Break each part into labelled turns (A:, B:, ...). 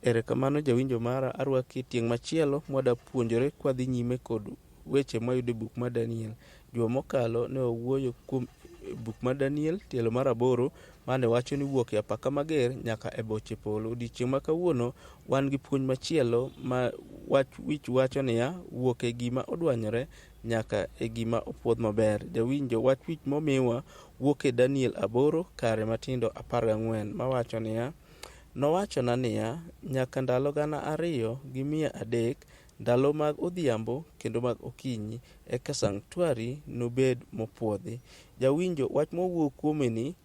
A: Erokamano jawinjo mara, arwaki e tieng' machielo mwada puonjore kwadhi nyime kod weche mwayudo e buk mar Daniel. Juma mokalo ne wawuoyo kuom buk mar Daniel tielo mar 8 mane wacho ni wuok e apaka mager nyaka e boche polo. Odiochieng' ma kawuono wan gi puonj machielo ma wach wich wacho niya, wuok e gima odwanyore nyaka e gima opuodh maber. Jawinjo, wach wich momiwa wuok e Daniel 8 kare matindo 14 mawacho niya, nowachona niya, nyaka ndalo 2300, ndalo mag odhiambo kendo mag okinyi, eka sanctuary nobed mopuodhi. Jawinjo, wach mowuo kuome ni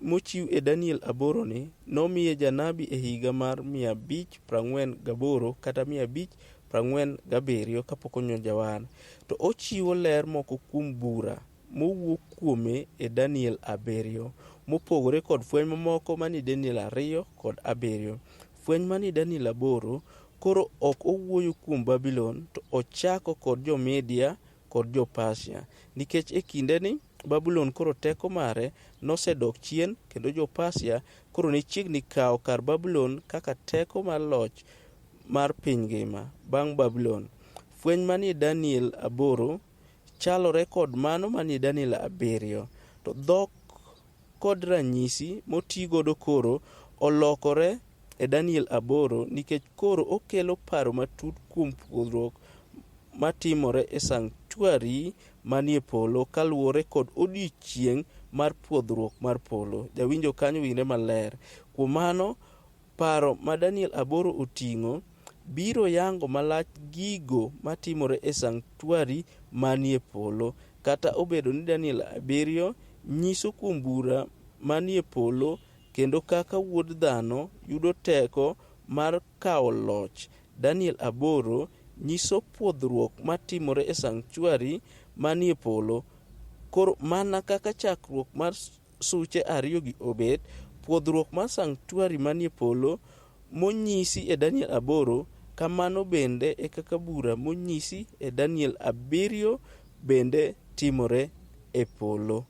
A: mochiw e Daniel 8 ni nomiye janabi e higa mar 548 kata 547 kapok onyuol Jawar. To ochiwo ler moko kuom bura mowuo kuome e Daniel 7, mopogore kod fweny mamoko manie Daniel 2 kod 7. Fweny manie Daniel 8 koro ok owuoyo kuom Babulon, to ochako kod jo-Media kod jo-Persia, nikech e kindeni Babulon koro teko mare nosedok chien kendo jo-Persia koro ne chiegni kawo kar Babulon kaka teko mar loch mar piny ngima bang' Babulon. Fweny manie Daniel 8 chalore kod mano manie Daniel 7, to dhok kod ranyisi motigodo koro olokore e Daniel 8 nikech koro okelo paro matut kuom puodhruok matimore e sanctuary manie polo kaluwore kod odiochieng' mar puodhruok mar polo. Jawinjo kanyo winjre maler. Kuom mano, paro ma Daniel 8 oting'o biro yango malach gigo matimore e sanctuary manie polo, kata obedo ni Daniel 7 nyiso kuom bura manie polo kendo kaka wuod dhano yudo teko mar kawo loch. Daniel 8 nyiso puodhruok matimore e sanctuary manie polo. Koro mana kaka chakruok mar suche ariyo gi obet, puodhruok mar sanctuary manie polo monyisi e Daniel 8, kamano bende e kaka bura monyisi e Daniel 7 bende timore e polo.